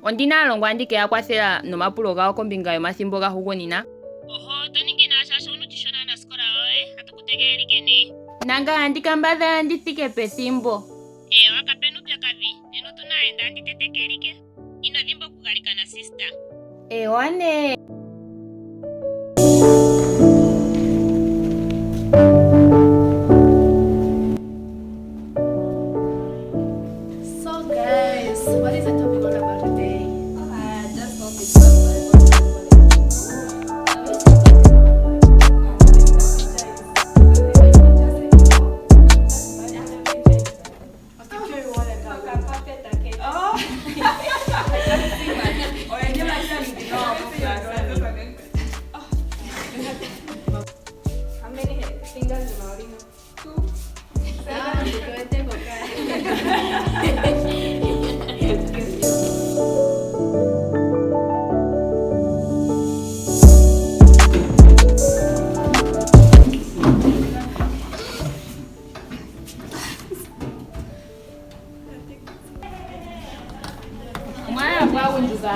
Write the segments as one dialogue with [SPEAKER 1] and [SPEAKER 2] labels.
[SPEAKER 1] Ondi na aalongwa andi ke ya kwathela nomapulo gawo kombinga yomathimbo gahugunina. Oho, to ningi nawa shaashi owuna oshisho naanasikola yoye. Atu ku tegelelike nee. Nangame andi kambadhala ndi thike pethimbo. Eewa, kapena uupyakadhi. Nena otu na aayenda andi tetekelike. Ino dhimbwa okugalikana sister. Eewa nee.
[SPEAKER 2] So guys, what is the topic all about today?
[SPEAKER 3] I just hope it goes
[SPEAKER 1] Omwa hala aagundjuka?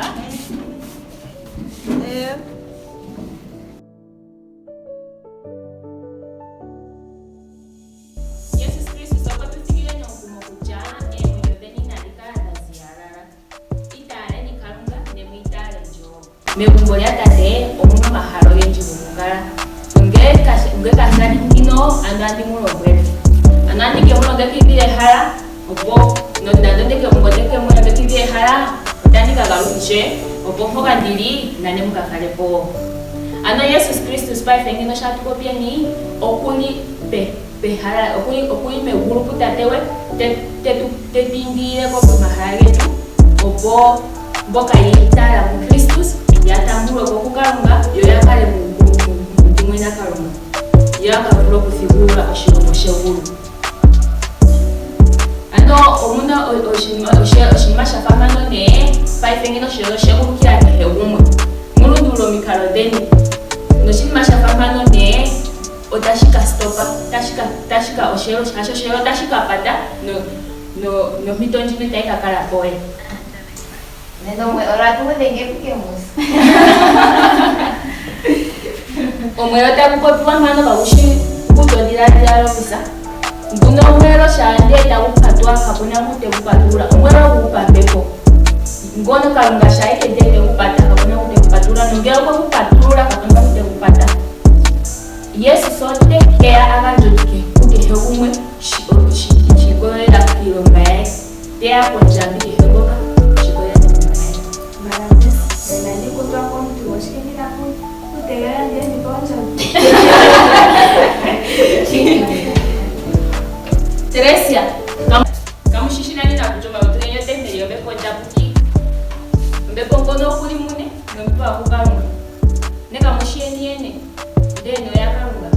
[SPEAKER 1] Jesus Kristus okwe tu thigile nomukumo kutya eemwenyo dheni inadhi kala dha ziyalala. Itaaleni Kalunga ne mu itaale ndje wo. Megumbo lyaTate omu na omahala ogendji gokukala. Nongele kasha li ngino, ando andi mu lombwele. Ano andi ke mu longekidhila ehala, opo nonando nde ke mu longekidhila ehala, otandi ka galuka ishewe, opo mpoka ndi li, nane mu ka kale po wo. Ano Jesus Kristus paife ngino sho atu popyeni, oku li pe, pehala, oku li megulu puTate gwe, te, te tu, te tu indilile ko pomahala getu, opo. Mboka yi itaala muKristus ya tambulwe ko kuKalunga yo ya kale muukumwe naKalunga, yo ya ka vule okuthigulula Oshilongo shegulu. Ano omu na oshinima sha fa mpano nee, paife ngino osheelo osha egulukila kehe gumwe. Mu lundulule omikalo dheni. Noshinima sha fa mpano nee otashi ka stopa, otashi ka, osheelo, shaashi osheelo otashi ka pata nompito ndjino itayi ka kala po we.
[SPEAKER 3] Nena omwe olatu mu dhenge puke mus.
[SPEAKER 1] Omweelo tagu popiwa mpano kagu shi kutodhiladhila Lovisa. Nguno omweelo shaa ndee tagu patwa kapuna ngu te gu patulula. Omweelo guupambepo. Ngono Kalunga shaa eke ndee te gu pata kapuna ngu te gu patulula. Nongele okwe gu patulula kapuna ngu te gu pata. Jesus ote ke ya a gandje kukehe gumwe shi ikolelela kiilonga yaye. Te ya kondjambi kehe ngoka shi ikolelela kiilonga yaye.
[SPEAKER 2] Mara miss, nena ndi kutwa komuntu oshike ndi na kutegelela ndiye ndi pewe ondjambi?
[SPEAKER 1] Teresia, kamu shi shi nani na kutya omalutu geni otempeli yOmbepo Ondjapuki? Ombepo ngono oku li mune nomwe mu pewa kuKalunga. Ne kamu shi yeni yene, ndele ne oyaKalunga.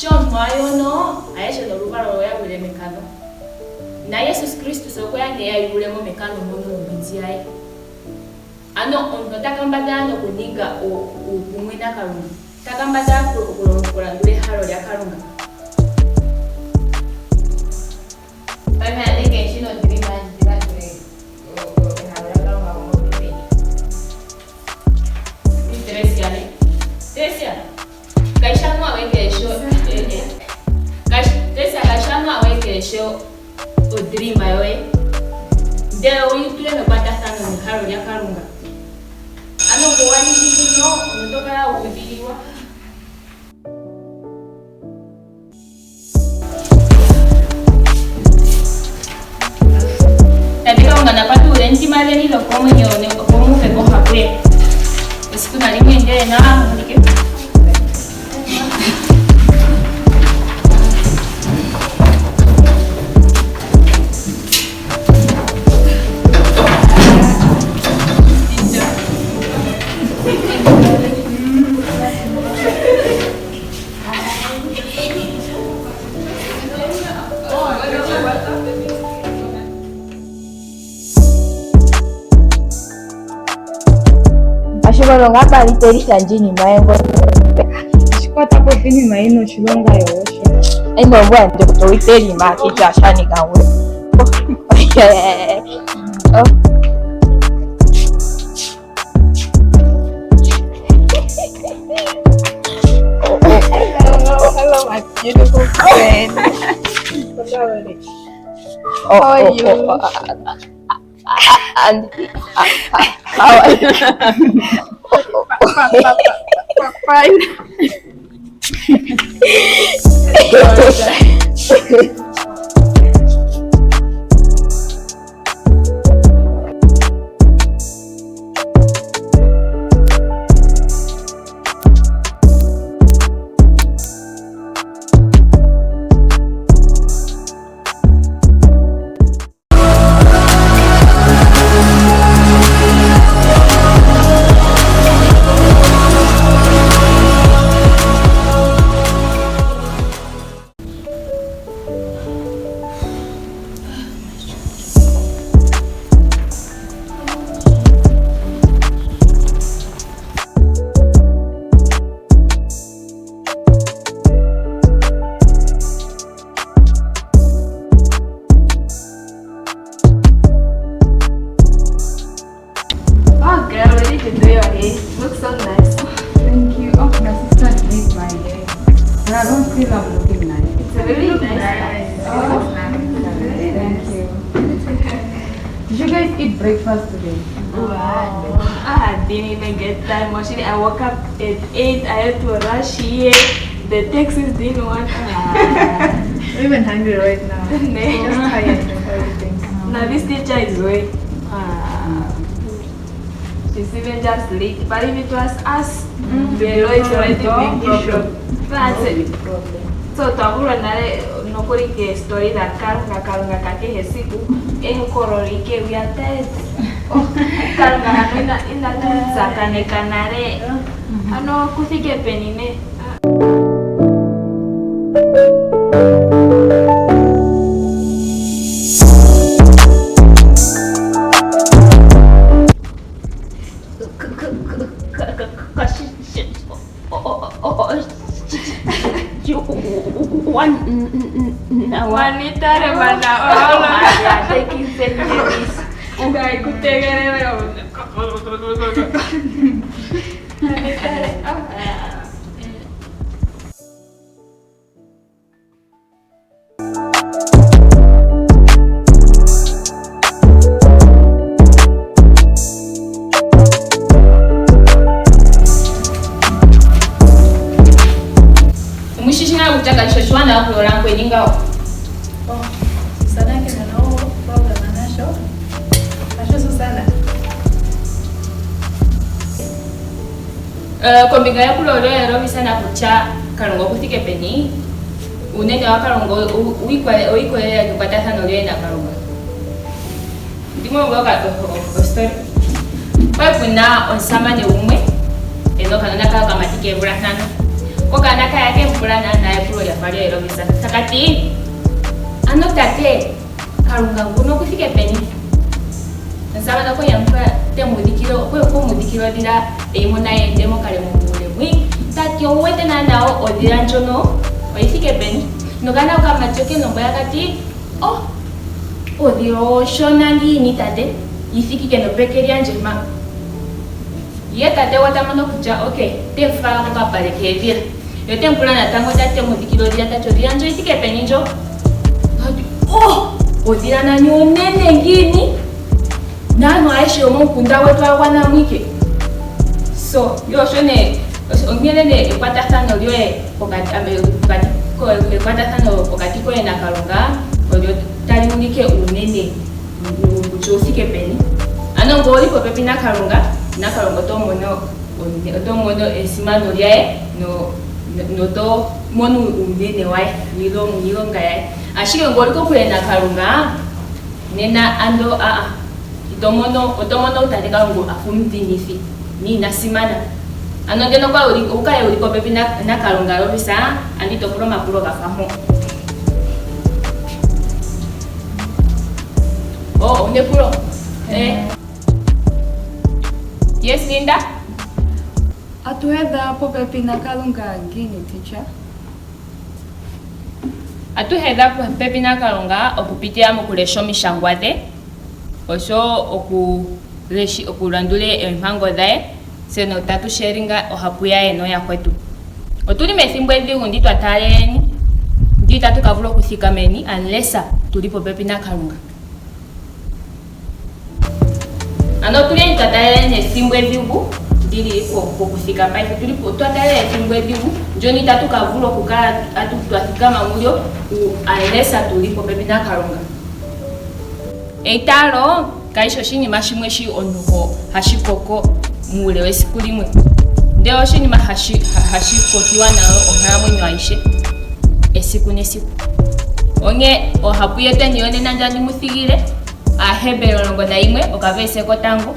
[SPEAKER 1] Sho omuntu a yono, ayehe noluvalo lwe oya gwile mekano. Na Jesus Kristus okwe ya ne ya yulule mo mekano mono nombinzi yaye. Ano omuntu ota kambadhala nokuninga uukumwe naKalunga. Ta kambadhala okulandula ehalo lyaKalunga.
[SPEAKER 3] Paife nande kenshi nodream andi landule ehalo lyaKalunga gomOmbiimbeli.
[SPEAKER 1] Teresia ne? Teresia, kaishanwa wekeleshe Teresia kaishanwa wekeleshe odream yoye ndele uyi tule mekwatathano nehalo lyaKalunga. Ano ngele owa ningi ngino oto kala wu udhililwa. Tate Kalunga na patulule emitima dheni dhokoomwenyo opo mu uve ko ohapu ye. Esiku nali mu endele nawa muholike.
[SPEAKER 3] Ashike ono ngaa pali te litha ndje iinima ye ngono.
[SPEAKER 4] Ashike ota popi iinima yi na oshilonga yo osho.
[SPEAKER 3] Ino mbwa ndje kutya owite lima kichwa shanika we. Oh.
[SPEAKER 4] Fine.
[SPEAKER 2] How are you?
[SPEAKER 4] And how are you?
[SPEAKER 2] Fine. Oh girl, where did you do your hair? Looks so nice.
[SPEAKER 4] Thank you. Oh, my sister did my hair. But I don't feel I'm looking nice.
[SPEAKER 2] It's really nice.
[SPEAKER 4] Oh, thank you. Did you guys eat breakfast today?
[SPEAKER 2] Wow. I didn't even get time. Actually, I woke up at 8. I had to rush here. The taxis didn't want.
[SPEAKER 5] I'm even hungry right now.
[SPEAKER 2] Just
[SPEAKER 5] Just tired of everything.
[SPEAKER 2] Now this teacher is way. Ah. She's even just late. But if it was us, the law is already big problem. That's it. So twavulwa nale nokuli keestori dhaKalunga, Kalunga ka kehe esiku, ehokololo ike we are tired. Kalunga hano ina inatu tsakaneka nale. Ano ku thike peni ne? Wanitare mana olo. Ndaikutegerere. Wanitare. Ah.
[SPEAKER 1] Omushi shi ngaa kutya kashi shi oshiwanawa okuyola mukweni ngawo?
[SPEAKER 5] Oh, Susana ke na no problem nasho. Nasho Susana.
[SPEAKER 1] Eh, kombinga yekulo lyoye Lovisa nakutya Kalunga oku thike peni, uunene waKalunga owi ikolelela kekwatathano lyoye naKalunga. Ndimwe ostori. Okwali puna omusamane gumwe e na okanona kaye okamati keemvula ntano. Ko okanona kaya ke mu pula naanaa epulo lya fa lyoye Lovisa taka ti, Ano tate, Kalunga nguno oku thike peni? Omusamane okwe yamukula te mu dhikile okwe mu dhikile odhila e yi mona ye ende mokale muule mwi. Ta ti owu wete naanaa odhila ndjono oyi thike peni? Nokanona okamati oke mu lombwela ka ti, Oh, odhila oshona ngiini tate, yi thike ike nopeke lyandje mpa. Ye tate gwe ta mono kutya ok, te mu fala kokapale keedhila. Ye ote mu pula natango ta te mu dhikile odhila ta ti odhila ndjo oyi thike peni ndjo? Ta ti oh! Odhila nani onene ngiini? Naantu ayehe yomomukunda gwetu oya gwana mo ike. So, yo osho nee, onkene nee ekwatathano lyoye pokati, pokati, ekwatathano pokati koye naKalunga olyo tali ulike uunene kutya owu thike peni. Ano ngele owu li popepi naKalunga, naKalunga oto mono oto mono esimano lyaye no noto mono uunene waye niilonga yaye. Ashike ngele owu li kokule naKalunga, nena ando aa ito mono oto mono tate Kalunga a fa omudhinithi niina simana. Ano ngeno owu kale wu li popepi naKalunga Lovisa, ando ito pula omapulo ga fa mpo. Oh, owuna epulo? Eh. Yes, Linda?
[SPEAKER 4] Atu hedha popepi naKalunga ngiini teacher?
[SPEAKER 1] Atu hedha popepi naKalunga okupitila mokulesha omishangwa dhe oshowo okulandula oompango dhaye tse notatu sharinga ohapu yaye nooyakwetu. Otuli methimbo edhigu ndi twa taaleleni. Ndyo itatu ka vula okuthika meni unless tu li popepi naKalunga. Ano otu li twa taalela nethimbo edhigu li li pokuthika paife. Otu li twa taalela ethimbo edhigu ndyono itatu ka vula okukala twa thikama mulyo unless tu li popepi naKalunga. Eitaalo kali shi oshinima shimwe shi omuntu hashi koko muule wesiku limwe, ndele oshinima hashi hashi kokiwa nayo onkalamwenyo ayihe esiku nesiku. Onghee ohapu yetweni yonena ndja ndi mu thigile Aaheberi 11 okaverse kotango.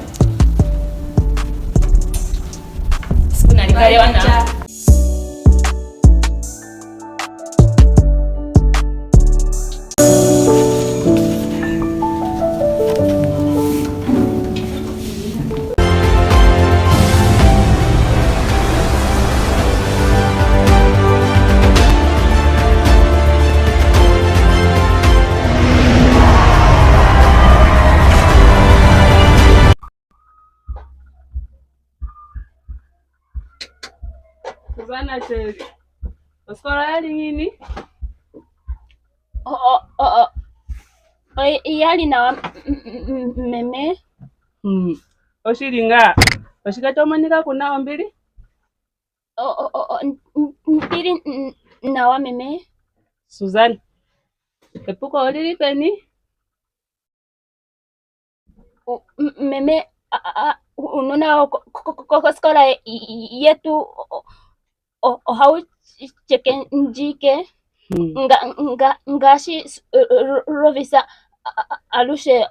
[SPEAKER 1] Siku nali kale ewanawa.
[SPEAKER 6] Suzana Sheri, osikola oya li ngiini?
[SPEAKER 7] Oya li nawa meme.
[SPEAKER 6] Oshili ngaa? Oshike to monika ku na ombili?
[SPEAKER 7] Ombili nawa meme.
[SPEAKER 6] Suzana, epuko oli li peni?
[SPEAKER 7] Meme, uunona kosikola yetu ohawu cheke ndjike ngaashi Lovisa alushe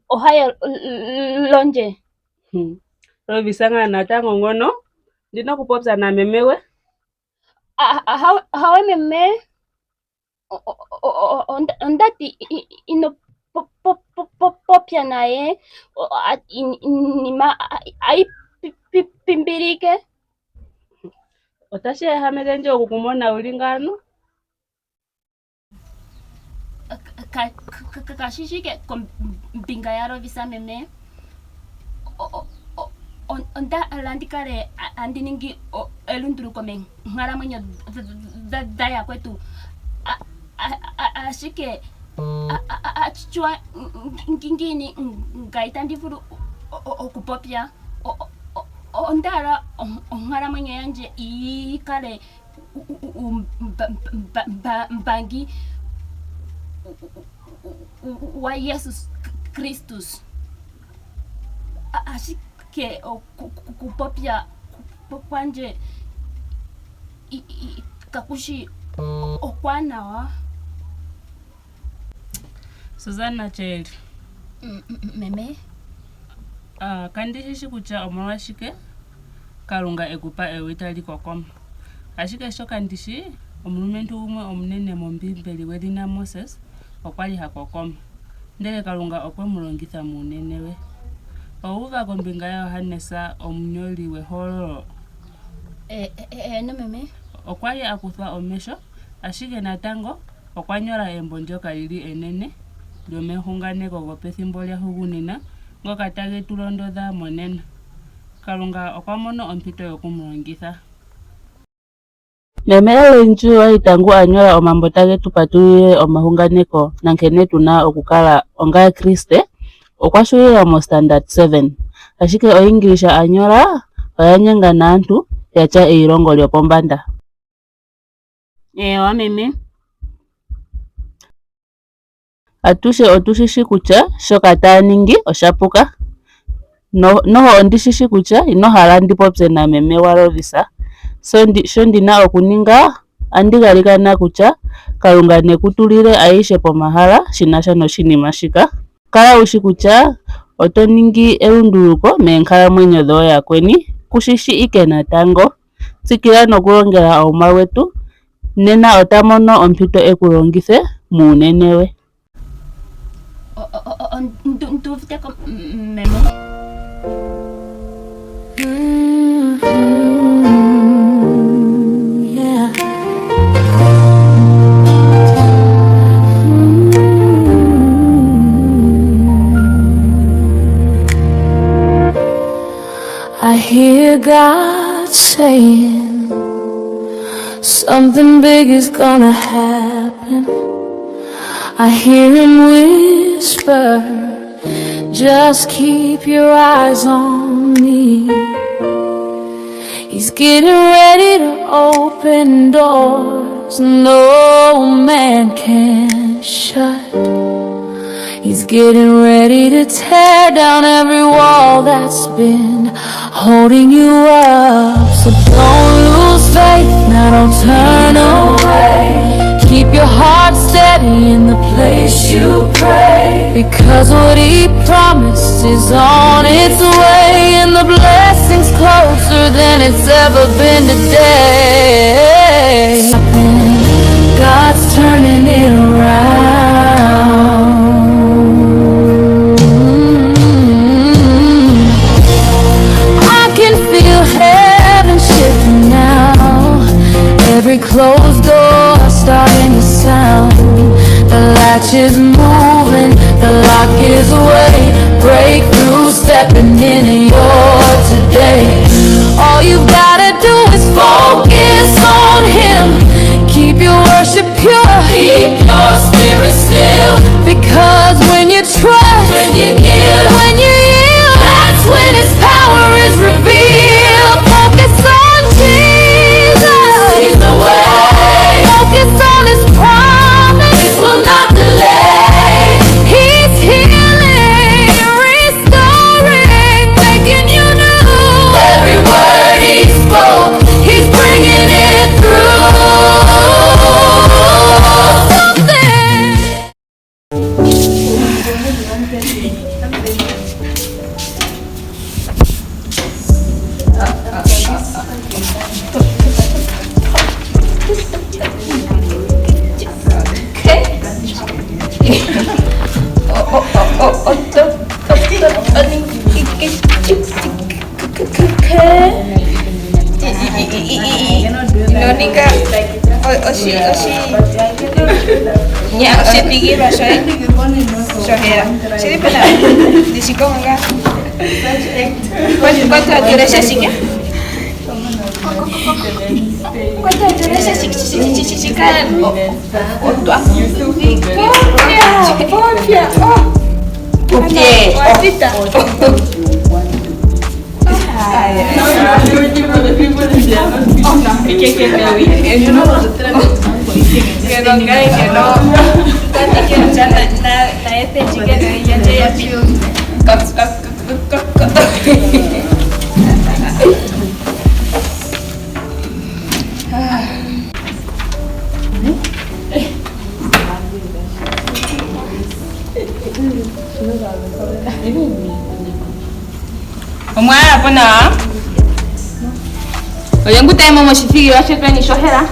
[SPEAKER 7] ohaya londje.
[SPEAKER 6] Lovisa ngaa natango ngono ndi na okupopya nameme gwe.
[SPEAKER 7] Hawe meme. Onda ti ino popya naye iinima ayi pimbilike.
[SPEAKER 6] Otashi ehameke ndje oku ku mona wu li ngaano.
[SPEAKER 7] Kashi shi ike kombinga yaLovisa meme. Onda hala ndi kale handi ningi elunduluko meenkalamwenyo dhayakwetu ashike atshiwa ngiini ngaye itandi vulu okupopya. Onda hala onkalamwenyo yandje yi kale uumbangi waJesus Kristus. Ashike okupopya kwandje kakushi okwaanawa.
[SPEAKER 6] Susanna Cheli.
[SPEAKER 7] Meme.
[SPEAKER 6] Ah, kandi shi shi kutya omolwashike Kalunga e ku pa ewi tali kokoma. Ashike shoka ndi shi, omulumentu gumwe omunene mOmbiimbeli gwedhina Moses okwa li ha kokoma. Ndele Kalunga okwe mu longitha muunene we. Owu uva kombinga yaJohannes omunyoli gwEhololo?
[SPEAKER 7] Eeno meme.
[SPEAKER 6] Okwa li a kuthwa omeho, ashike natango okwa nyola embo ndyoka li li enene lyomehunganeko gopethimbo lyahugunina ngoka tage tu londodha monena. Kalunga okwa mono ompito yoku mu longitha.
[SPEAKER 8] Meme Ellen G. White ngu a nyola omambo tage tu patululile omahunganeko nankene tu na okukala ongAakriste, okwa shulila moStandard Seven. Ashike oIngilisha a nyola oya nyenga naantu ya tya eilongo lyopombanda.
[SPEAKER 7] Eewa meme.
[SPEAKER 8] Atushe otu shi shi kutya shoka taya ningi osha puka. Noho ondi shi shi kutya ino hala ndi popye nameme gwaLovisa. Sho ndi na okuninga, andi galikana kutya Kalunga ne ku tulile ayihe pomahala shi na sha noshinima shika. Kala wu shi kutya oto ningi elunduluko meenkalamwenyo dhooyakweni, ku shi shi ike natango. Tsikila nokulongela Omuwa gwetu, nena ota mono ompito e ku longithe muunene we.
[SPEAKER 7] Ondu uvite ko meme.
[SPEAKER 9] I hear God saying something big is gonna happen. happen. I hear him whisper, just keep your eyes on me. He's getting ready to open doors no man can shut. He's getting ready to tear down every wall that's been holding you up. So don't lose faith, now don't turn away. Keep your heart steady in the place you pray. Because what he promised is on its way, and the blessing's closer than it's ever been today. God's turning it around. I can feel heaven shifting now. Every closed door starting to sound. The latch is moving, the lock is away. Breakthrough stepping in your today. All you've gotta do is focus on Him. Keep your worship pure. Keep your spirit still. Because when you trust, when you give, when you yield, that's when His power is revealed. Focus on Jesus. He's the way. Focus on His promise. It will not delay. He's healing, restoring, making you new. Every word He spoke, He's bringing it through. Something.
[SPEAKER 3] Inoninga oshithigilwa shoye shohela shili pena ndishikonga kwatwatulesha shike kwatwatulesha shika otwa popya popya wapita
[SPEAKER 1] Omwalala po nawa. Olye ngu tayi mo moshithigilwa shetweni shohela?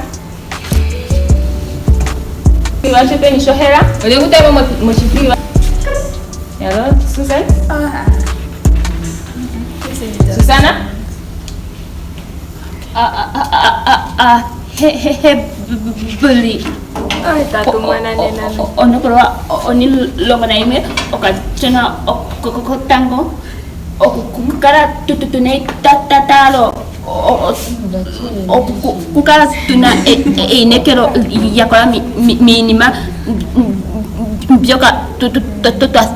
[SPEAKER 1] Shithigilwa shetweni shohela. Olye ngu tayi mo moshithigilwa. Hello, Susan? Susana?
[SPEAKER 7] A a a a a he he he buli.
[SPEAKER 2] Tatu mwana nena.
[SPEAKER 7] Onokolwa 11 okashona kotango okukala tuna eitaalo okukala tuna einekelo lya kola miinima mbyoka twa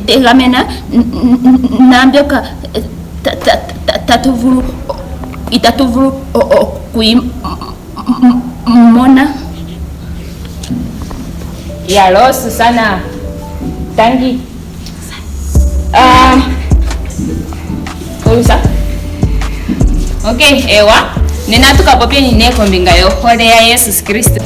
[SPEAKER 7] tegamena naambyoka tatu vulu itatu vulu okuyi mona.
[SPEAKER 1] Yalo, Susana. Tangi. Ah. Olusa. Okay, ewa. Nena tukapopyeni ne kombinga yohole ya Yesus Kristu.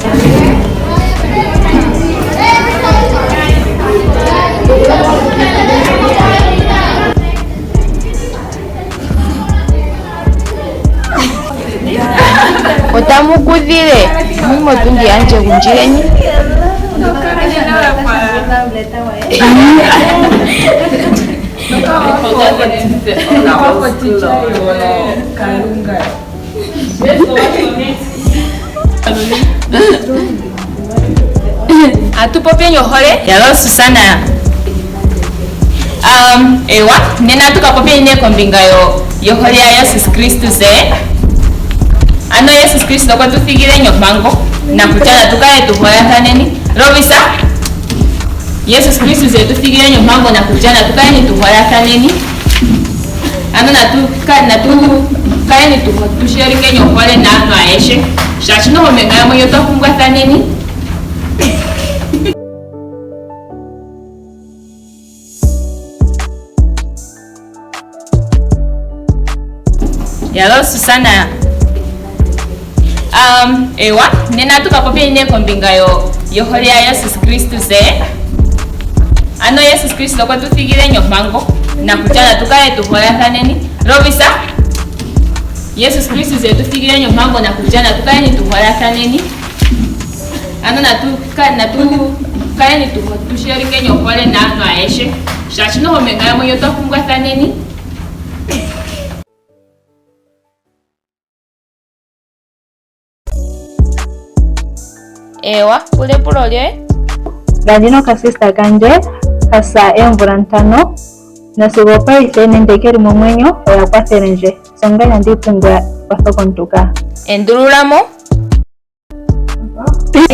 [SPEAKER 3] Otamu kudhile mumotundi yandje gundjileni.
[SPEAKER 1] Atupopyeni ohole. Yalo, Susana. Ewa, nena tukapopyeni ne kombinga yo yohole ya Yesus Kristus eh. Ano Yesus Kristus okwa tu thigile ompango. Nakutya natu kale tu holathaneni. Lovisa, Jesus Kristus e tu thigile ompango nakutya natu kaleni tu holathaneni. Ano natu natu kaleni tu tu shelikeni ohole naantu ayehe. Shaashi noho monkalamwenyo otwa pumbwathaneni. Yalo Susana. Um, ewa, nena atu ka popyeni nee kombinga yo yohole yaJesus Kristus eh. Ano Jesus Kristus okwe tu thigile ompango nakutya natu kale tu holathaneni. Lovisa, Jesus Kristus e tu thigile ompango nakutya natu kaleni tu holathaneni. Ano natu natu kaleni tu tu shelikeni ohole naantu ayehe. Shaashi noho monkalamwenyo otwa pumbwathaneni. Ewa, pula epulo lyoye.
[SPEAKER 5] Ngandi nokasista kandje kasa eemvula ntano nasigo opaife nende keli momwenyo oya kwathele ndje so nga inandi pumbwa ekwatho komuntu ka.
[SPEAKER 1] Endulula mo.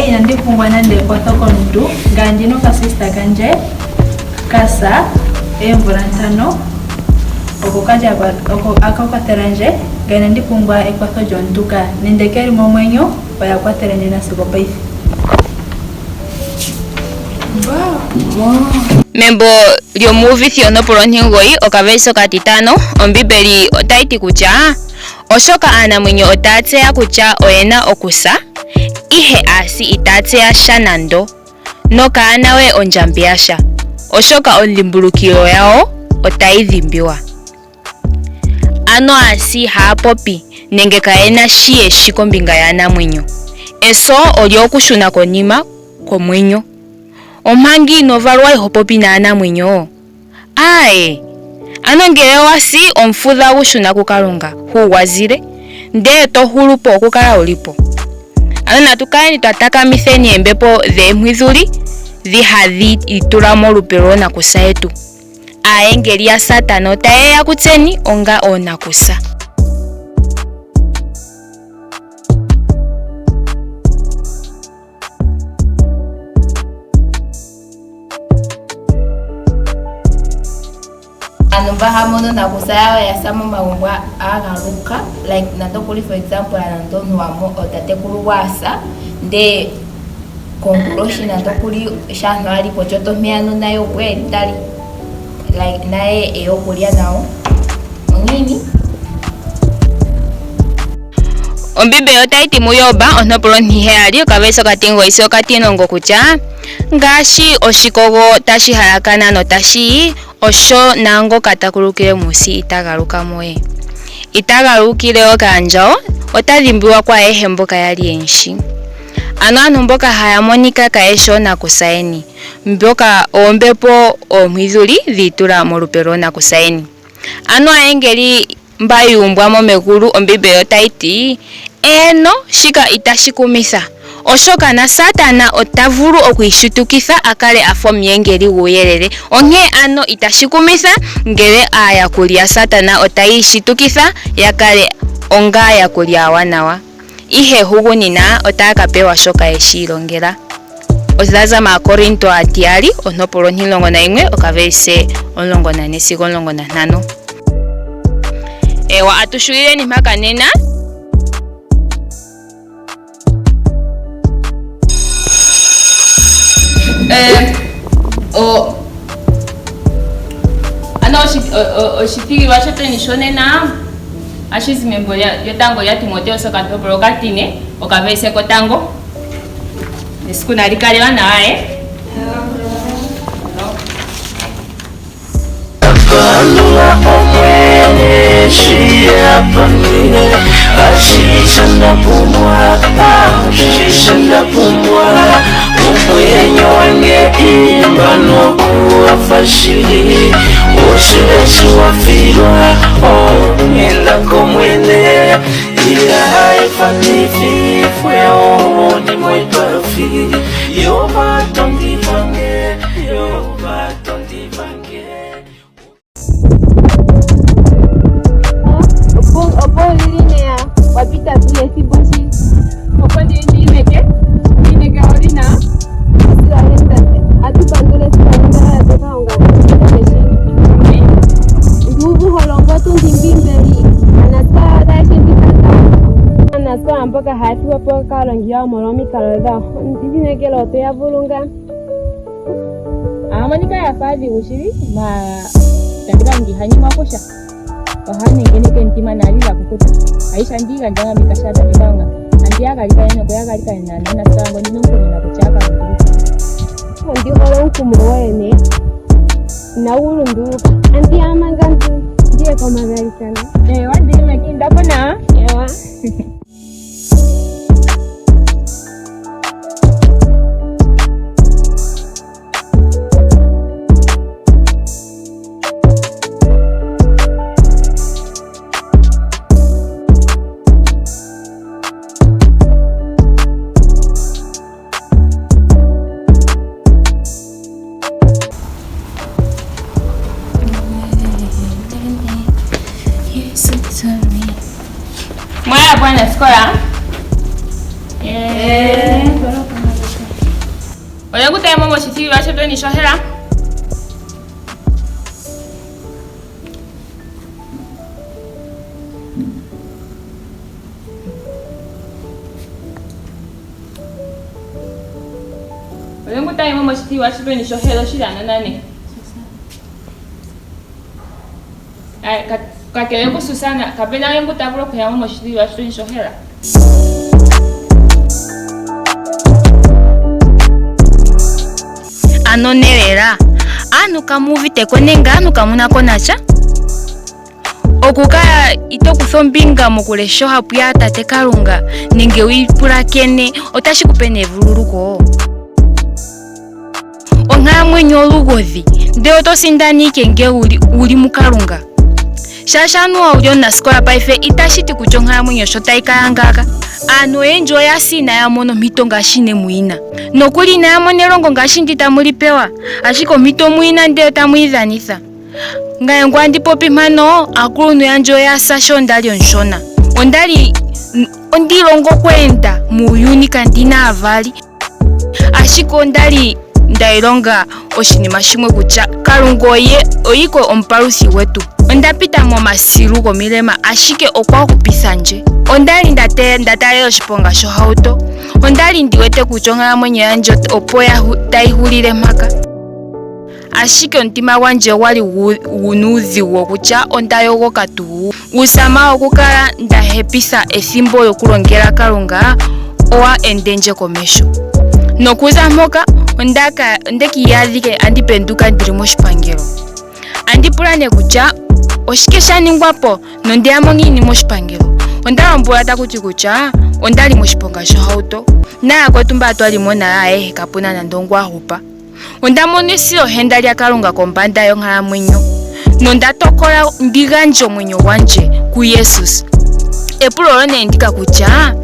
[SPEAKER 5] Inandi pumbwa nande ekwatho komuntu ngandi nokasista kandje kasa eemvula ntano oko kali oko aka kwathela ndje nga inandi pumbwa ekwatho lyomuntu ka nende keli momwenyo oya kwathele ndje nasigo opaife.
[SPEAKER 1] Membo lyOmuuvithi ontopolwa ontimugoyi okavelise okatitano Ombiimbeli otayi ti kutya oshoka aanamwenyo otaa tseya kutya oye na okusa, ihe aasi itaa tseya sha nando, nokaa na we ondjambi yasha, oshoka ondhimbulukilo yawo otayi dhimbiwa. Ano aasi ihaa popi nenge kaye na shi ye shi kombinga yaanamwenyo. Eso olyo okushuna konima komwenyo. Omanga ino valwa iho popi naanamwenyo? Aaye! Ano ngele owa si, omufudha gu shuna kuKalunga, hu gwa zile, ndee to hulu po okukala wu li po. Ano natu kaleni twa takamitheni eembepo dheempwidhuli dhi hadhi itula molupe lwoonakusa yetu. Aayengeli yaSatana otaye ya kutseni onga oonakusa.
[SPEAKER 3] Aantu mba haya mono nakusa yawo ya sa momagumbo agaluka like nando okuli for example nando omuntu wa mo otatekulu gwa sa ndee konguloshi nando okuli sho aantu ali pochoto mpeyano naye opo eli tali like naye eya okulya nawo ongiini?
[SPEAKER 1] Ombiimbeli otayi ti muJob ontopolwa ontiheyali okavelise okatimugoyi sigo okatimulongo kutya ngaashi oshikogo tashi halakana notashi yi, osho naangoka ta kulukile muusi ita galuka mo we. Ita galukile we kaandjawo, ota dhimbiwa kwaayehe mboka ya li ye mu shi. Ano aantu mboka haya monika kaye shi oonakusa yeni, mboka oombepo oompwidhuli dhi itula molupe lwoonakusa yeni. Ano aayengeli mba yu umbwa mo megulu, Ombiimbeli otayi ti, Eeno, shika itashi kumitha, oshoka naSatana ota vulu okwiishitukitha a kale a fa omuyengeli guuyelele. Onkee ano, itashi kumitha ngele aayakuli yaSatana otayi ishitukitha ya kale ongaayakuli aawanawa. Ihe hugunina otaya ka pewa shoka ye shi ilongela. Odha za mAakorinto aatiyali ontopolwa 11 okavelise 14 sigo 15. Ewa atu shulileni mpaka nena. Eh, o, ano oshithigilwa shetweni shonena ohashi zi membo lyotango lyaTimoteus okantopolwa okatine okavelise kotango. Esiku nali kale ewanawa eh. Opo lili neya wapita ethimbo shi opo ndi ndi imeke.
[SPEAKER 10] kaalongi yawo molwa omikalo dhawo. Ondi inekela oto ya vulu ngaa.
[SPEAKER 1] Ohaya monika ya fa aadhigu shili, maala Tate Kalunga iha nyengwa kusha. Oha nengeneke omutima naali ga kukuta. Aishe andi igandja ngame kasha Tate Kalunga. Andi ya galikane noku ya galikanena naanasikola ngo ndi na omukumo nakutya ya ka lunduluka.
[SPEAKER 10] Ondi hole omukumo gwoye nee. Inagu lunduluka. Andi ya manga ndi ye komagalikano.
[SPEAKER 1] Eewa Ndilimeke, inda po nawa.
[SPEAKER 10] Eewa.
[SPEAKER 1] Mwaya bwana sikola. Oye kutayemo moshithigilwa shetweni shohela. Oye kutayemo moshithigilwa shetweni shohela oshilano nane. Kakele kuSusana, kape na we ngu ta vulu okuya mo moshithigilwa shetweni shohela.
[SPEAKER 3] Ano nelela, aantu kamu uvite ko nenge aantu kamu na ko nasha? Okukala ito kutha ombinga mokulesha ohapu yaTate Kalunga nenge wu yi pulakene otashi ku pe nevululuko? Onkalamwenyo olugodhi, ndele oto sindana ike ngele wu li muKalunga. Shaashi anuwa wu li omunasikola paife itashi ti kutya onkalamwenyo osho tayi kala ngaaka. Aantu oyendji oya si inaaya mona ompito ngaashi ne mu yi na. Nokuli inaya mona elongo ngaashi ndi tamu li pewa, ashike ompito omu yi na ndele tamu yi dhanitha. Ngaye ngu andi popi mpano, aakuluntu yandje oya sa sho nda li omushona. Onda li ondi ilongo okweenda muuyuni kandi na aavali. Ashike onda li nda ilonga oshinima shimwe kutya Kalunga oye oyiko omupaluthi gwetu. Onda pita momasilu gomilema ashike okwa hupitha ndje. Onda li nda taalela oshiponga shohauto. Onda li ndi wete kutya onkalamwenyo yandje opo tayi hulile mpaka. Ashike omutima gwandje ogwa li gu na uudhigu wokutya onda yogoka tuu. Uusama wokukala nda hepitha ethimbo lyokulongela Kalunga owa ende ndje komeho. Nokuza mpoka onde ki iyadhike andi penduka ndi li moshipangelo. Andi pula nee kutya oshike sha ningwa po nonde ya mo ngiini moshipangelo. Onda lombwelwa taku ti kutya onda li moshiponga shohauto nayakwetu mba twa li mo nayo ayehe kapu na nando ngu a hupa. Onda mono esilohenda lyaKalunga kombanda yonkalamwenyo nonda tokola ndi gandje omwenyo gwandje kuJesus. Epulo olyo nee ndika kutya,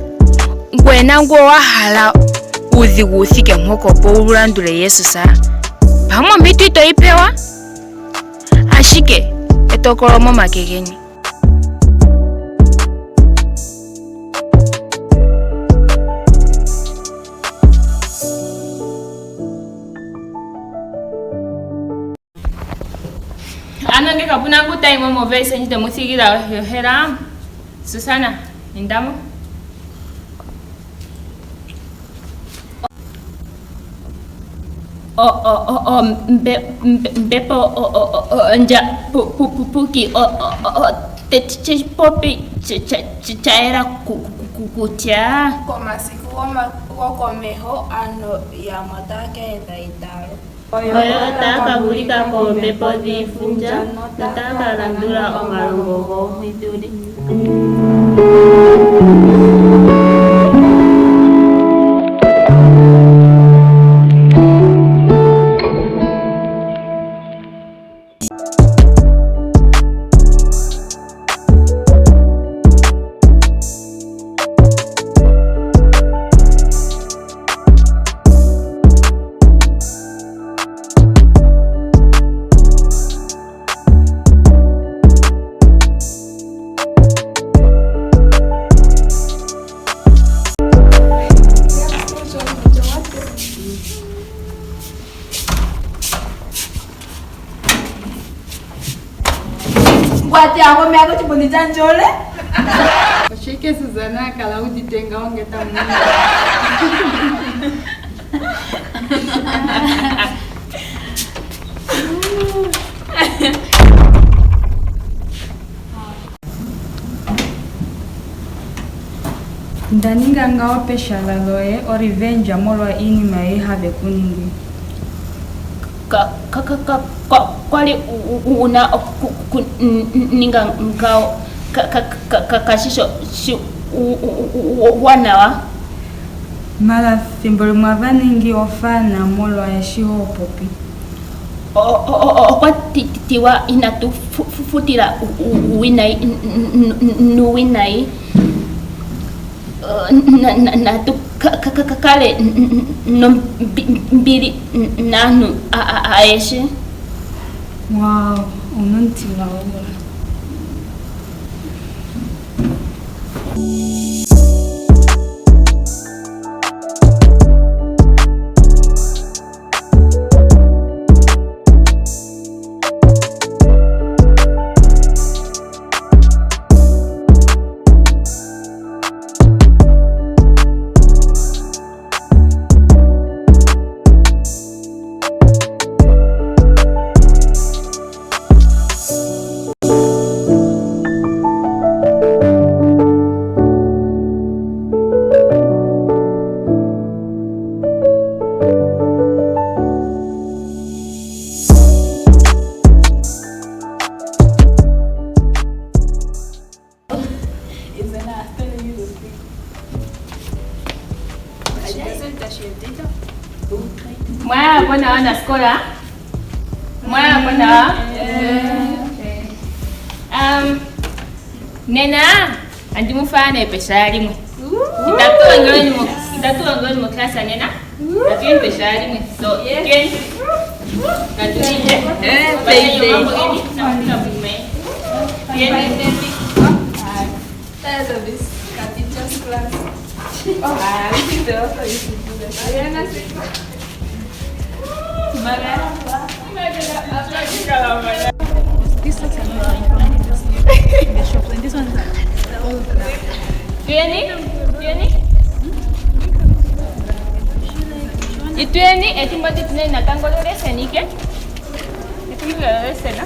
[SPEAKER 3] ngoye nangoye owa hala uudhigu wu thike mpoka opo wu landule Jesus? Pamwe ompito ito yi pewa, ashike etokolo omomake geni.
[SPEAKER 1] Ano nge kapuna ngu tayi mo moverse ndji temu thigila yohela. Susana, indamo. O o o o mbe mbepo o o o o ndja pu pu pu puki o o o te te popi cha yela ku ku kutya.
[SPEAKER 2] Komasiku gokomeho aantu yamwe otaa ka etha eitaalo.
[SPEAKER 6] Oyo otaa ka vulika koombepo dhiifundja notaa ka landula omalongo goompwidhuli.
[SPEAKER 3] Ngwati yako omeya koshipundi chandje ole.
[SPEAKER 4] Oshike Suzana a kala udite ngawo nge ta mono? Nda ninga ngawo peshala loye o revenge molwa iinima ei have ku ningi.
[SPEAKER 7] Ka, ka, ka, ka, kwa, kwali u na oku ninga ngawo ka, ka, ka, ka, kashi sho shi wanawa.
[SPEAKER 4] Mara thimbo limwe ava ningi ofana molwa eshi ho popi.
[SPEAKER 7] Okwa tiwa inatu futila uuwinayi nuuwinayi. Natu kale nombili naantu ayehe.
[SPEAKER 4] Wow, ouna omutima gwohole.
[SPEAKER 1] Mwaya nawa naskola mwaya nawa um, nena andi mu fala nee peshala limwe itatu longelweni moklasa nena natuyeni peshala limwe so twiyeni natuyeni mambo geni nakufika bwime twiyeni
[SPEAKER 2] Tired of this teacher's class. Oh, I think they also used to do that. Mariana said,
[SPEAKER 5] These socks are not from in the shop. And this one's all black.
[SPEAKER 1] Tuyeni tuyeni ituyeni ethimbo titine natango loleseni ke ethimbo lolesena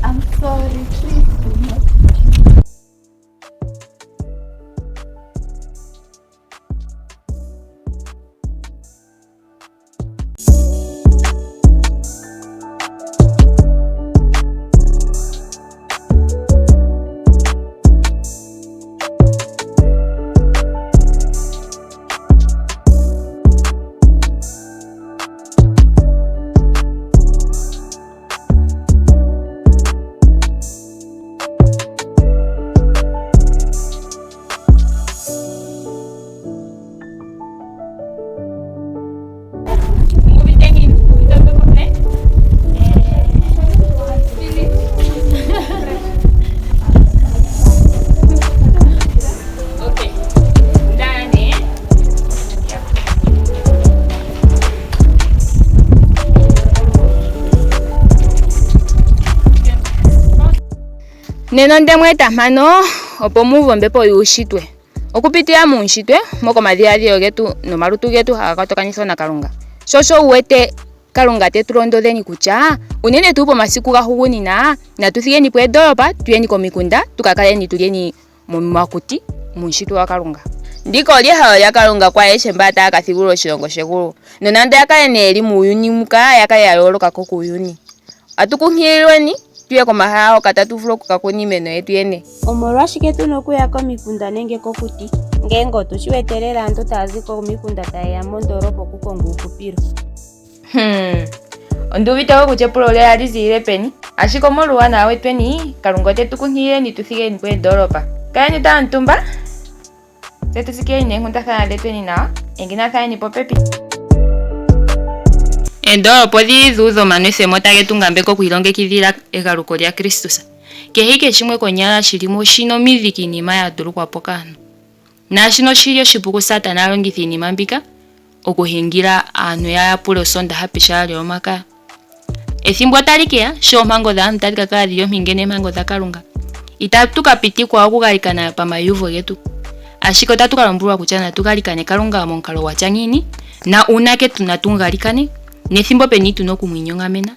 [SPEAKER 2] I'm sorry, please do not.
[SPEAKER 1] Uvite ngiini? Uvite ombepo ne? Okay. Ndani.
[SPEAKER 3] Nena onde mu eta mpano opo mu uve ombepo yuushitwe. Okupitila muunshitwe moka omadhiladhilo getu nomalutu getu haga kwatakanithwa naKalunga. Sho osho wu wete Kalunga te tu londodheni kutya unene tuu pomasiku gahugunina natu thigeni po eendolopa tuyeni komikunda tu ka kaleni tulyeni momakuti muunshitwe waKalunga. Ndika olyo ehalo lyaKalunga kwaayehe mba taya ka thigulula oshilongo shegulu. Nonando ya kale nee yeli muuyuni muka ya kale ya yooloka ko kuuyuni. Atu kunkililweni tuye komahala hoka tatu vulu oku ka kuna iimeno yetu yene.
[SPEAKER 10] Omolwashike tu na okuya komikunda nenge kokuti? Ngeenge otu shi wete lela aantu taya zi komikunda taye ya mondoolopa okukonga uuhupilo.
[SPEAKER 3] Hum. Ondu uvite wo kutya epulo lyoye ohali ziilile peni, ashike omolwuuwanawa wetweni, Kalunga ote tu kunkilileni tu thigeni po oondoolopa. Kaleni twa omutumba, tse tu tsikileni neenkundathana dhetweni nawa. Engenathaneni popepi. Oondoolopa odhi li dhu udha omanwethemo tage tu ngambeke okwiilongekidhila egaluko lyaKristus.
[SPEAKER 1] Kehe ike shimwe konyala shi li mo oshi na omidhi kiinima ya ndulukwa po kaantu. Naashino oshi li oshipu kuSatana a longithe iinima mbika okuhingila aantu ya yapule Osoondaha pehala lyOlyomakaya. Ethimbo otali ke ya sho oompango dhaantu tadhi ka kala dhi li ompinge neempango dhaKalunga. Itatu ka pitikwa okugalikana pamaiyuvo getu, ashike otatu ka lombwelwa kutya natu galikane Kalunga momukalo gwa tya ngiini na uunake tu na tu mu galikane nethimbo peni tu na oku mu inyongamena.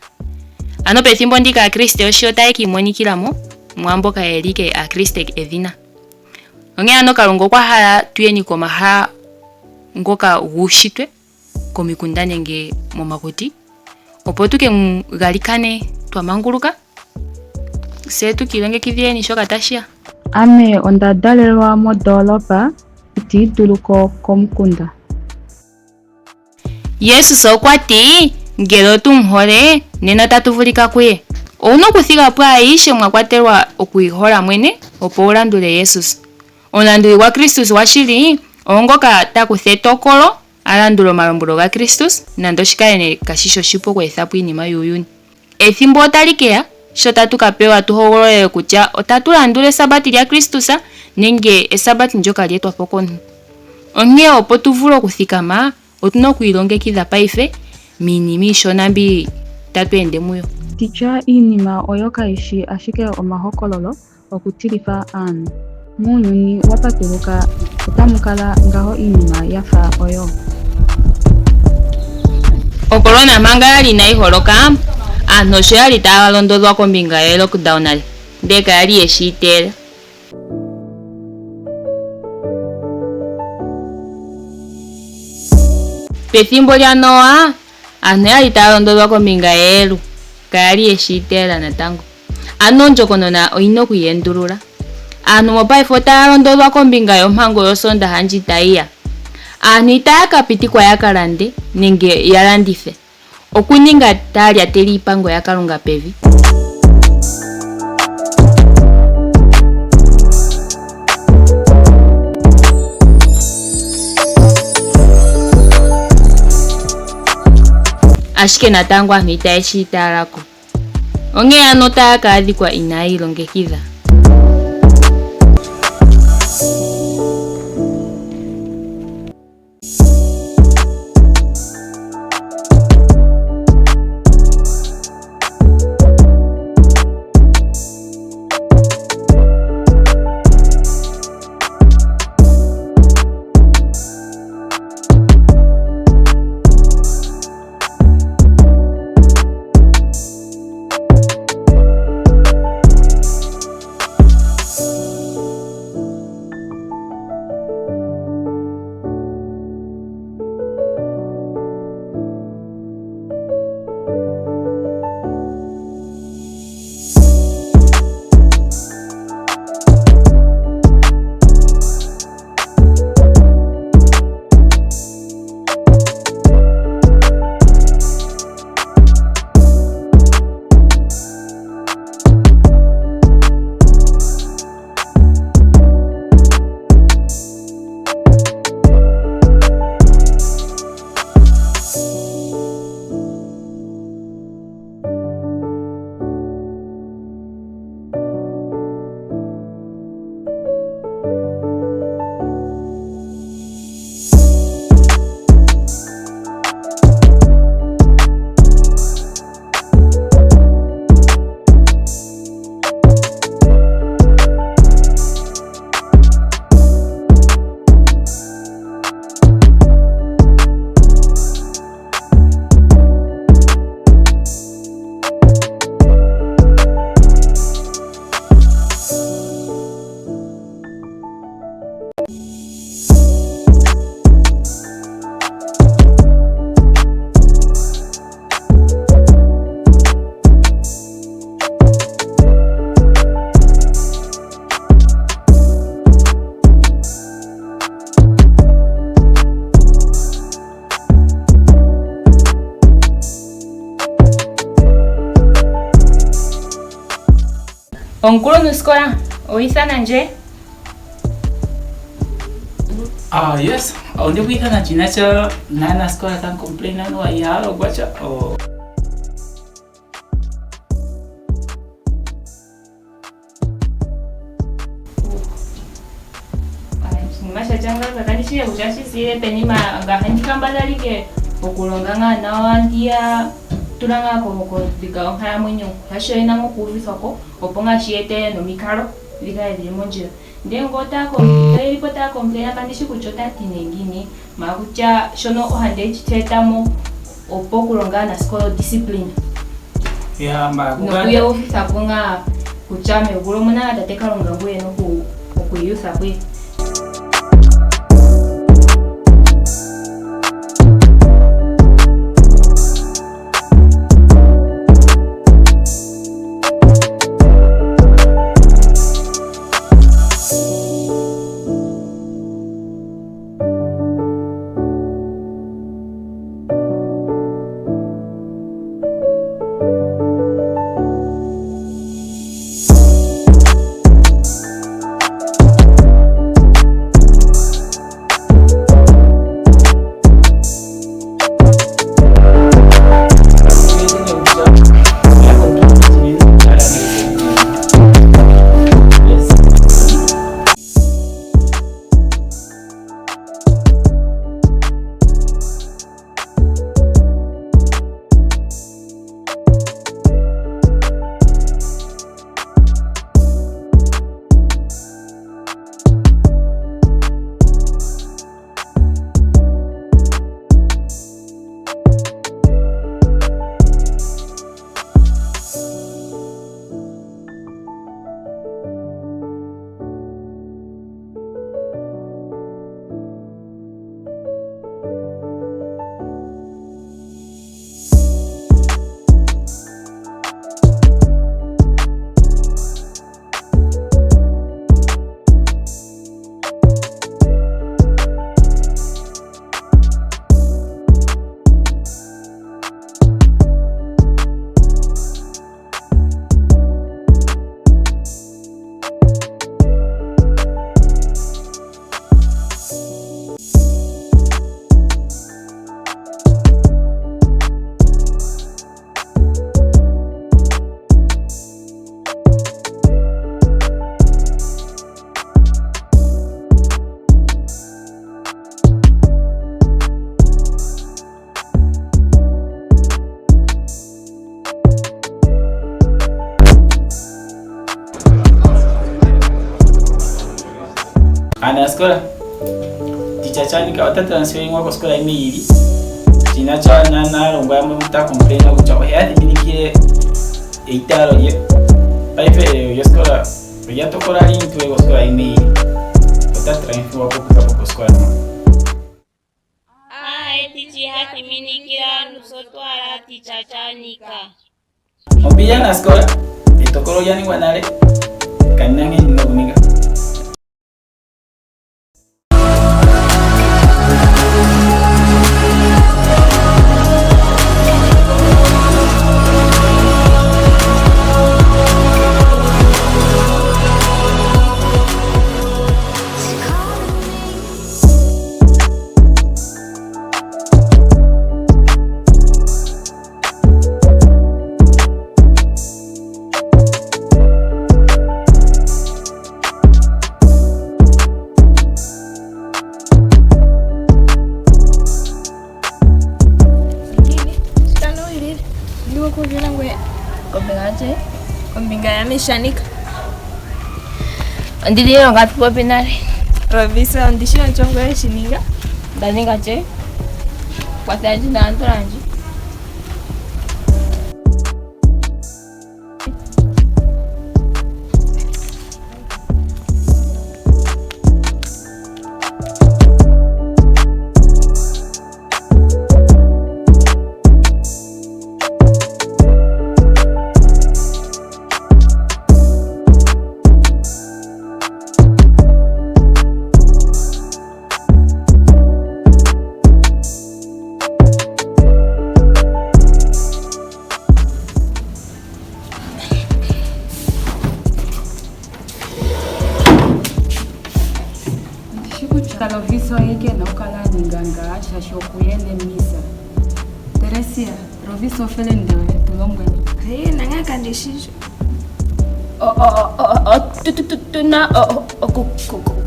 [SPEAKER 1] Ano pethimbo ndika Aakriste yoshili otaye ki imonikila mo mwaamboka ye li ike Aakriste edhina. Onkee ano Kalunga okwa hala tu yeni komahala ngoka guushitwe, komikunda nenge momakuti, opo tu ke mu galikane twa manguluka, se tu ki ilongekidhileni shoka tashi ya.
[SPEAKER 11] Ame onda dalelwa modoolopa, iti dulu ko komukunda.
[SPEAKER 1] Jesus okwa ti, Ngele otu mu hole, nena otatu vulika kuye. Owu na okuthiga po ayihe mwa kwatelwa okwiihola mwene, opo wu landule Jesus. Omulanduli gwaKristus gwashili oongoka ta kutha etokolo a landule omalombwelo gaKristus, nando oshi kale nee kashi shi oshipu okweetha po iinima yuuyuni. Ethimbo otali ke ya sho tatu ka pewa tu hogolole kutya otatu landula Esabati lyaKristus nenge Esabati ndyoka lye etwa po komuntu. Onkee opo tu vule okuthikama, otu na okwiilongekidha paife miinima iishona mbi tatu ende muyo.
[SPEAKER 11] Titya iinima oyo kayi shi ashike omahokololo okutilifa aanhu. Mounyuni wa patuluka otamu kala ngaho iinima ya fa oyo?
[SPEAKER 1] Ocorona manga ya li inayi holoka, aantu osho ya li taya londodhwa kombinga yelockdown, ndele kaya li ye shi iteela. Pethimbo lyaNoa, aantu oya li taya londodhwa kombinga yEyelu, kaya li ye shi iteela natango. Ano ondjokonona oyi na okwiiyendulula. Aantu mopaife otaya londodhwa kombinga yompango yOsoondaha ndji tayi ya. Aantu itaya ka pitikwa ya ka lande nenge ya landithe, okuninga taya lyatele iipango yaKalunga pevi. Ashike natango aantu itaye shi itaala ko. Onkee ano otaya ka adhikwa inaayi ilongekidha. Omukuluntusikola, owi ithana ndje?
[SPEAKER 6] Ah, yes. Onde ku ithana shi na sha naanasikola taya complain anuwa ihaya longwa sha. Oh.
[SPEAKER 1] Okutya ngaaka kandi shi kutya shi ziilile peni maala ngame ohandi kambadhala ike okulonga ngaa nawa ndi ya tula ngaa kombinga yonkalamwenyo shaashi oye na ngaa okuuvithwa ko opo ngaa shi ete nomikalo dhi kale dhi li mondjila. Ndele ngele otaya oye li po taya complain kandi shi kutya otaya ti nee ngiini maala kutya shono ohandi shi eta mo opo okulonga aanasikola odiscipline nokuya uvitha ko ngaa kutya megulu omuna ngaa tate Kalunga ngu ye na okwiiyutha kuye.
[SPEAKER 12] Aanasikola, Teacher Chanika ota transferingwa kosikola yimwe yi ili. Shina cha naalongwa yamwe ota complaina kutya ohe ya thiminikile eitaalo lye. Paife elelo lyosikola olya tokola li mu tule kosikola yimwe yi ili. Ota transferwa ko okuza po posikola mpoka.
[SPEAKER 7] Aaye ticha iha thiminikile aantu sotwala Teacher Chanika.
[SPEAKER 12] Ombili aanasikola, etokolo olya ningwa nale, kandi na nkene ndi na okuninga.
[SPEAKER 2] Kombinga yamishanika
[SPEAKER 3] Ondili ilonga tupopi nale.
[SPEAKER 2] Lovisa ondishi onchongo yeshininga.
[SPEAKER 3] Ndaninga che. Kwathandje naantu landje.
[SPEAKER 4] Ndishi kutya Lovisa oye ke na okukala a ninga ngaa shaashi okuyele misa. Teresia, Lovisa ofelende yoye, tu lombwela.
[SPEAKER 2] Aye, nanga kandi shi sho.
[SPEAKER 7] Tuna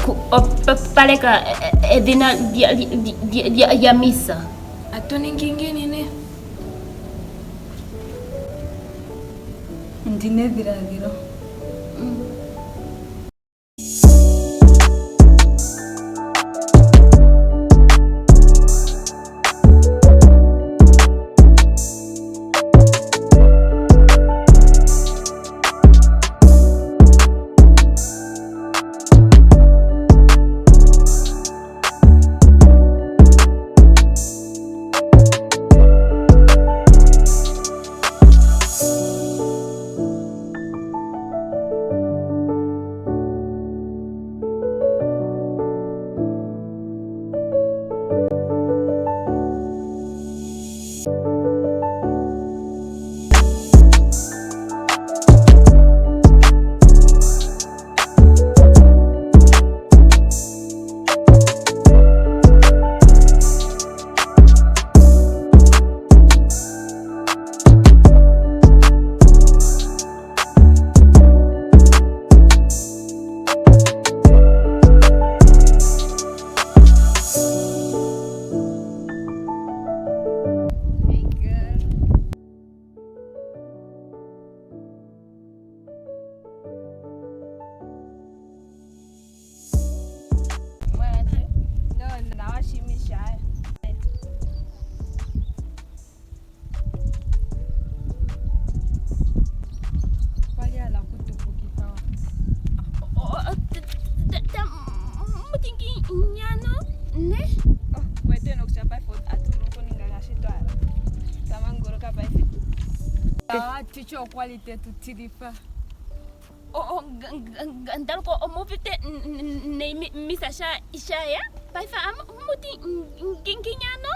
[SPEAKER 7] Ku opaleka edhina lya misa.
[SPEAKER 5] Atu ningi ngiini ne?
[SPEAKER 4] Ondina edhiladhilo. Ticha okwa li te tu tilitha.
[SPEAKER 7] Ndaluko omuuvite nayi misa shaya paife amuti nginyano.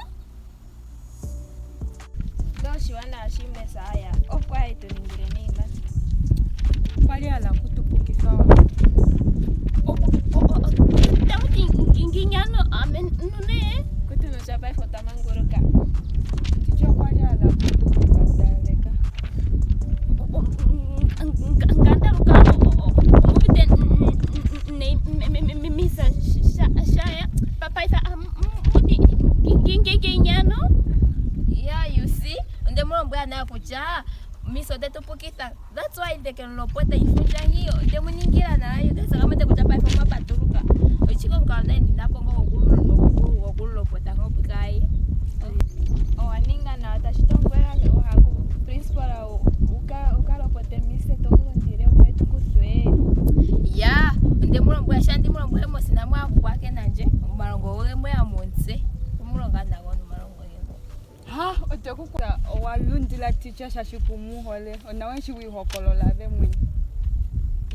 [SPEAKER 2] Oshiwanawa shi Mesaya okwa li tu ningile niima.
[SPEAKER 4] Okwa li hala kutupukitha wa.
[SPEAKER 7] Tamuti nginyano ame nune.
[SPEAKER 2] Kutunosha paife otamanguluka.
[SPEAKER 4] Ticha okwa li hala kutumbandaleka.
[SPEAKER 7] Ngandaluka omuuvite nayi misa shaya paife amuti nginyano.
[SPEAKER 3] Yeah, you see? Onde mu lombwela nawa kutya misa ote tu pukitha. That's why ndeke mu lopota iifundja ngiyo. Onde mu ningila nawa you guys akamwete kutya paife omwa patuluka. Ochike omukalo nda ndina po ngo gokulopota ngopukayi.
[SPEAKER 2] Owa ninga nawa tashi tombwela ohaku principal uka lopote mise to mu lundile opo etu kuthwe.
[SPEAKER 3] Ya, onde mu lombwela sha ndi mu lombwele mosina mwa nandje omalongo goge mweya momutse. Omulonga nago nomalongo ge ngo.
[SPEAKER 4] Ha, otwe ku kutha owa lundila ticha shaashi ku mu hole. Onawa eshi wiihokolola ve mwene.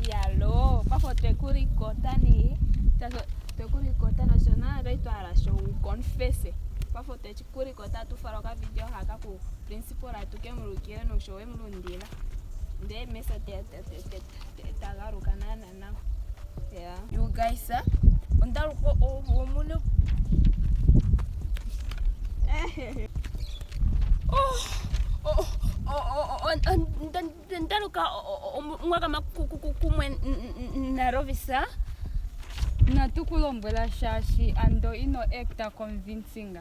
[SPEAKER 2] Yalo, paife otwe ku likota nee. Otwe ku likota nosho naana twali twa hala sho wu confesse. Paife otwe ku likota tu fala okavidio haka ku principal tu ke mu ulukile nosho we mu lundila. Ndele mesa ta galuka naana nawa. Yeah.
[SPEAKER 3] You guys, ondaluko omune
[SPEAKER 7] Ndaluka mwakama kumwe naRovisa.
[SPEAKER 4] Inatu ku lombwela shaashi ando ino acta convincing.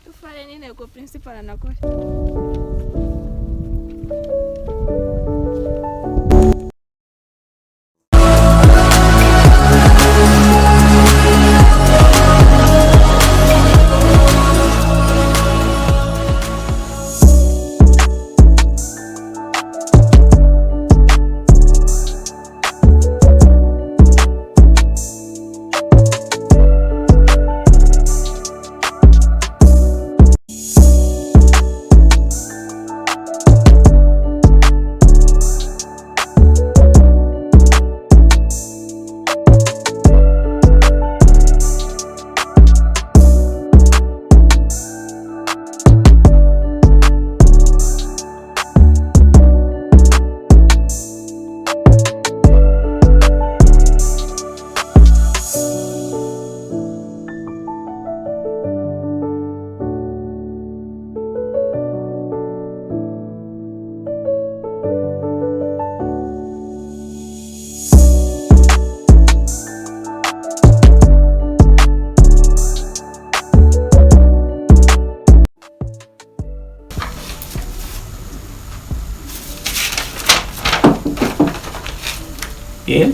[SPEAKER 2] Tu faleni nee ko principal nako.
[SPEAKER 12] Eh?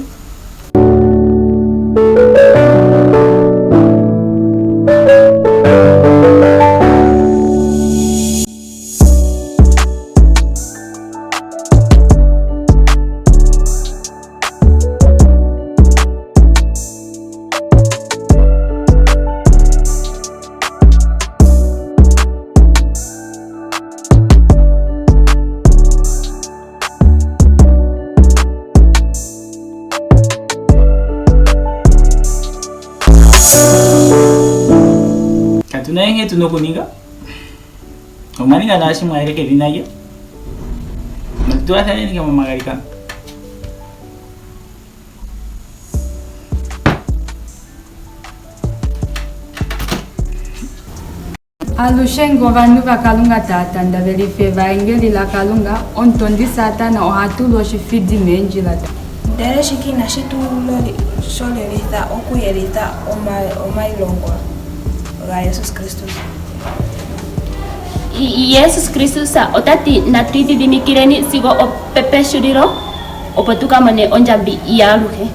[SPEAKER 12] Katu na nkene tu na okuninga. Omwa ninga naashi mwa yeleka edhina lye. Natu tulathane momagalikano.
[SPEAKER 4] Alushe nge ovanhu vaKalunga tava tandavelifa evaengeli laKalunga, omutondi Satana oha tula oshifidi meendjila davo.
[SPEAKER 5] Ndele shika inashi tu shololitha okuyelitha omailongo gaJesus Kristus.
[SPEAKER 7] Jesus Kristus ota ti natu idhidhimikileni sigo opehulilo opo tu ka mone ondjambi yaaluhe.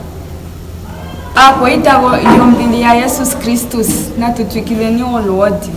[SPEAKER 4] Aakwaita yombili yaJesus Kristus, natu twikileni olwoodi.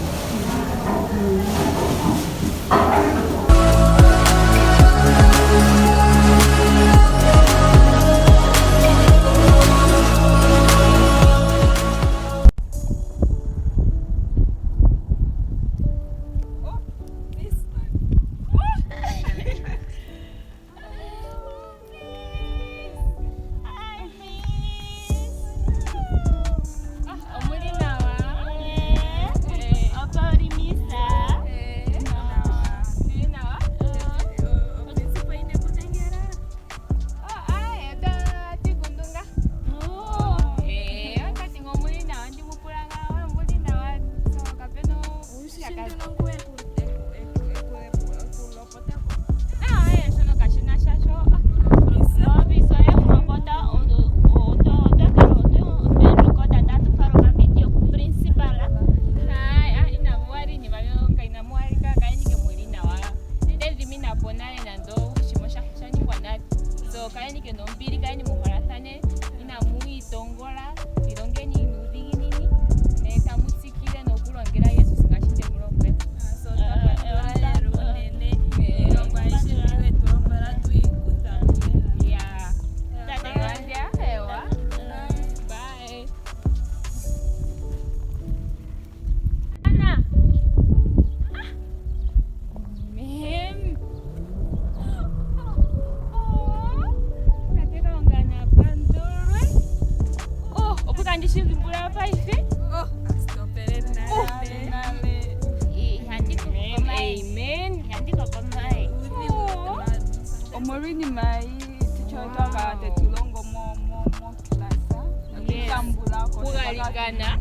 [SPEAKER 4] Omolwiinima ei teacher wetu a kala te tu longo moklasa nokutambula ko
[SPEAKER 1] Okugalikana.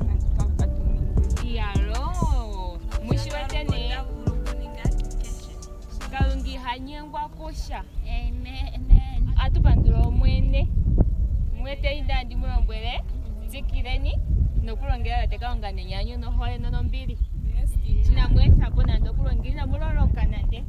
[SPEAKER 1] Iyalo, mushi wete nee. Kalunga iha nyengwa kusha. Atu pandula Omwene. Mwete inda ndi mu lombwele tsikileni nokulongela tate Kalunga nenyanyu nohole nonombili. Inamu etha po nande okulongela, inamu loloka nande.